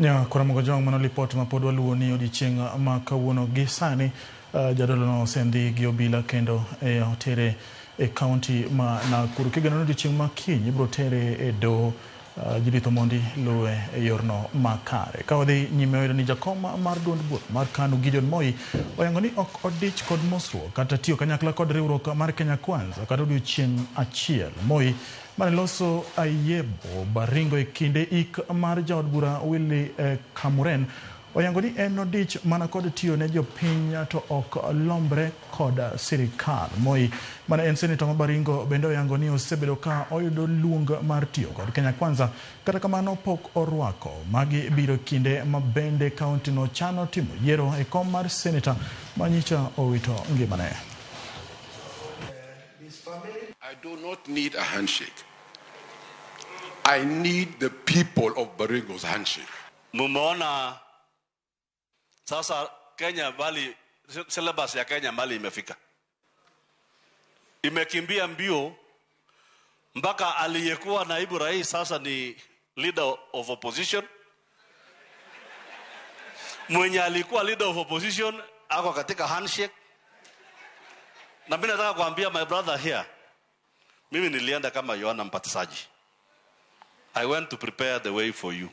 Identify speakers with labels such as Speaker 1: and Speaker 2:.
Speaker 1: Koro Jong mano lipot ma pod waluwo ni odiechieng' ma kawuono gi sani jadolo no osendhi gi obila kendo otere e kaunti ma Nakuru. Kigeno ni odiechieng' ma kiny ibiro tere e doho. Judith Omondi luwe e yorno makare. Ka wadhi nyime wayudo ni jakom mar duond bura mar KANU Gideon Moi oyango ni ok odich kod mosruok kata tiyo kanyakla kod riwruok mar Kenya Kwanza kata odiechieng' achiel. Moi mane loso Ayebo Baringo e kinde ik mar jaod bura Willy Kamuren oyango ni en odich mana kod tiyo ne jopiny to ok lombre kod sirikal. Moi mane en seneta ma Baringo bende oyango ni osebedo ka oyudo luong mar tiyo kod Kenya Kwanza, kata kamano pok orwako. Magi biro kinde ma bende kaunti no chano timo yiero e kom mar seneta ma nyicha owito ngimane.
Speaker 2: I do not need a handshake. I need the people of Baringo's handshake.
Speaker 3: Mumeona sasa Kenya bali syllabus ya Kenya mali imefika, imekimbia mbio mpaka aliyekuwa naibu rais sasa ni leader of opposition. Mwenye alikuwa leader of opposition ako katika handshake. Na mimi nataka kuambia my brother here, mimi nilienda kama Yohana Mbatizaji. I went to prepare the way for you.